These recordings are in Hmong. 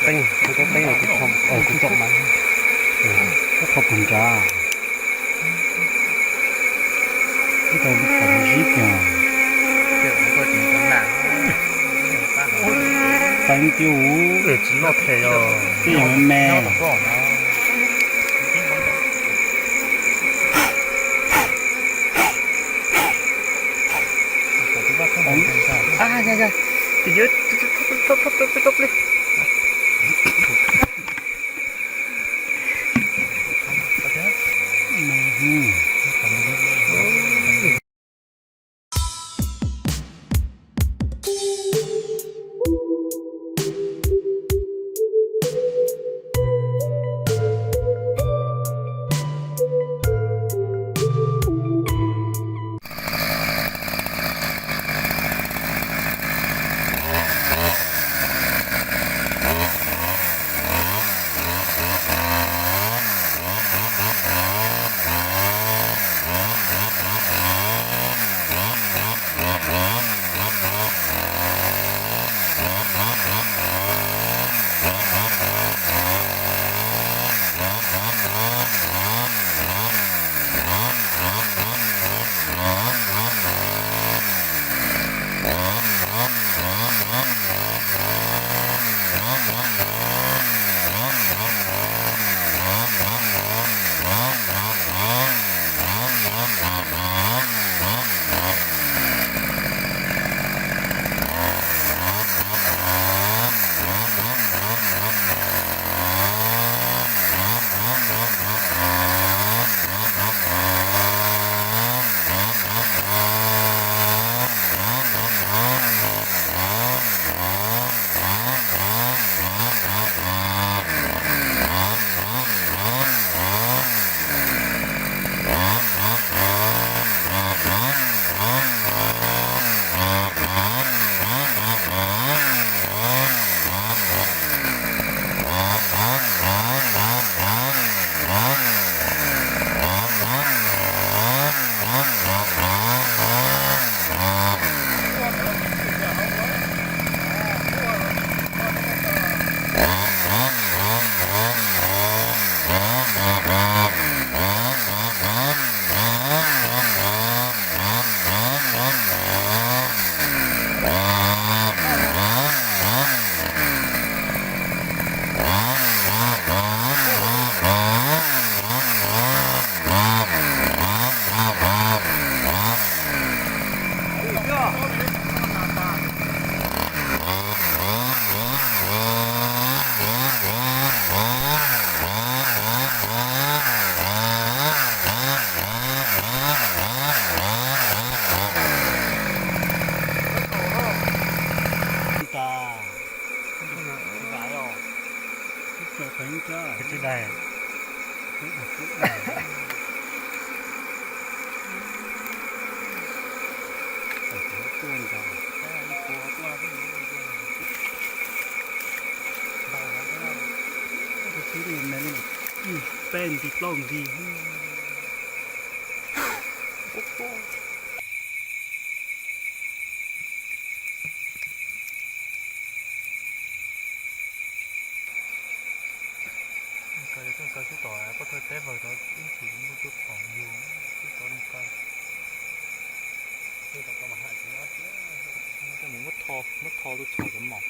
Teeb, kuv teeb kuv tso mas, kuv tso puag nrad. Ib tau pom zib kiag. Teeb tiag, tib yam me me. Peb nti plaub nti. Kaw xwb tom pob thawj teb vawg tod ib chim muaj tuaj pom yus, twb tod zoo kaw. Tej mus muab tho, muab tho tuaj txhom cov mom.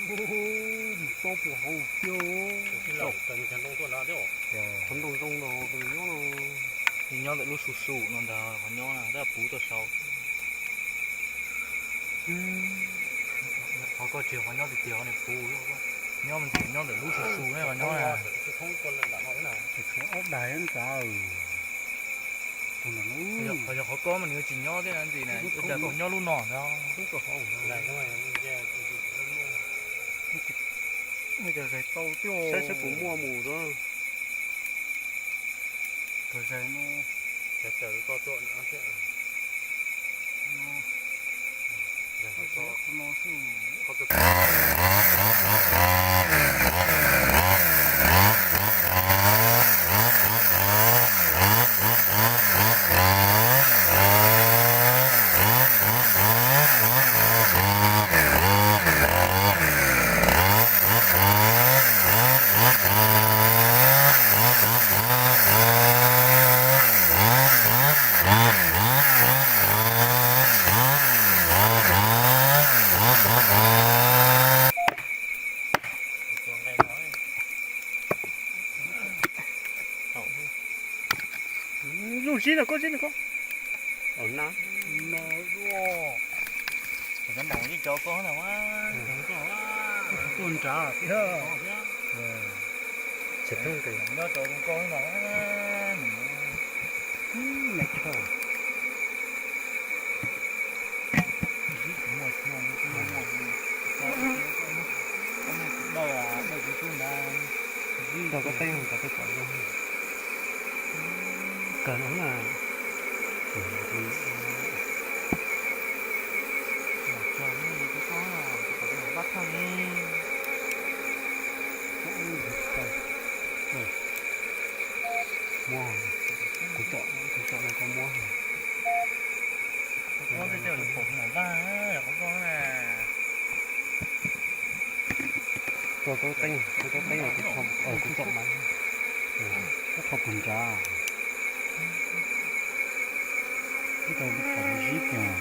Mus tau puas hauv tiag. Qhov ntoo zoo no, nyob ntawm lub su su no ntag, qhov nyob na, tab puv tau saud. Qhov koj tsis yog qhov nyob tiag tiag, qhov niag puv, nyob me ntsis nyob ntawm lub su su ne, qhov nyob na. Tshuav ob daig ntawd. Qhov yog qhov koj mas nws yuav tsis nyob thiab ntxim na, ua cas koj nyob lub no ntag. Saib saib puas muaj mus xwb. Zuj zib no koj, zib no koj. Cov maum yeej cov koj na. Tuaj nrad thiab. Nyob rau koj no. Rau koj teeb, rau koj pom zoo kawg no na. Muab, kuv tsom, kuv tsom no koj muab. Rau koj teeb, rau koj teeb, kuv tsom mas. Koj rho puag nrad. Ib tau pom zib kiag.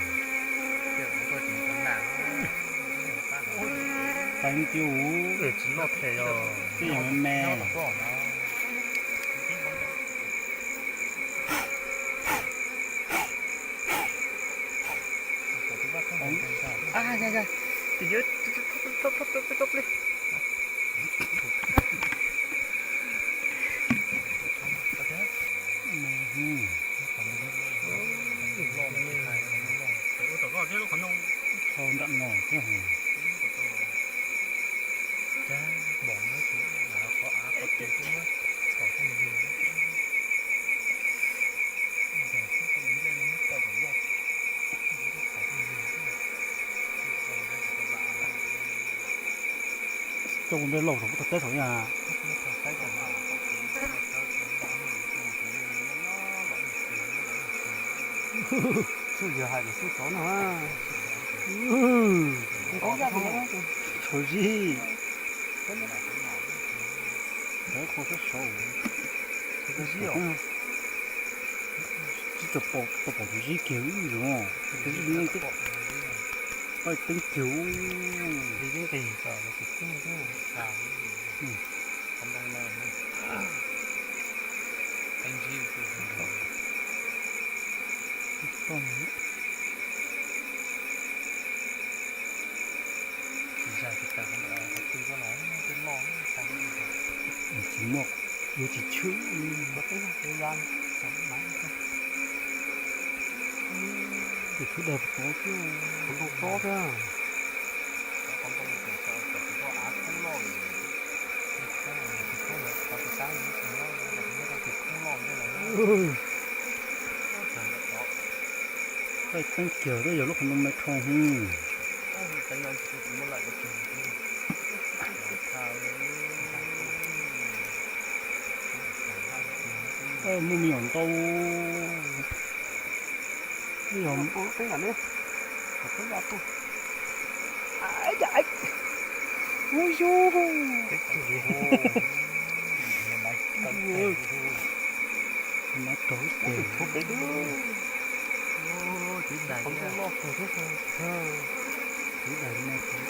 Teeb kiag u. Tej yog me me. Tho nram no thiab hos. Coj kuv nplej lauj saum kuv tog teb saum yog. Xub yog hais lus xub tod no. Nkaub yaj, tshav zib. Tawv qhov sab saud. Tsis tau pom tus zib kiag zoo. Tus zib zoo twb pom. Paj teeb kiag. Tsis muaj, yuav tsis tshwm. Tus thwb dai puas tod thiab. Paj teeb kiag twb yog lub qhov ntoo me rho hwv. Muaj me nyuam ntau. Yog ua yug. Maiv rog ib teg. Txiv dais me txiv, txiv dais me txiv,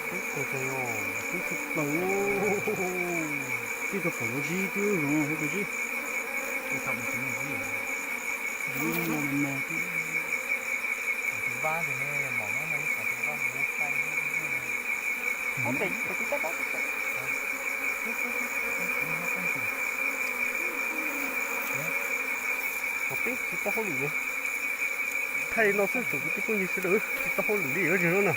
tub teg teg os, tub txhij plaws. Twb tau pom lub zib twb zoo thiab tus zib. Zib me me. Thaij no xwb tsoom kwv tij phooj ywg sawv daws, tsis tau hauj lwm li os no na.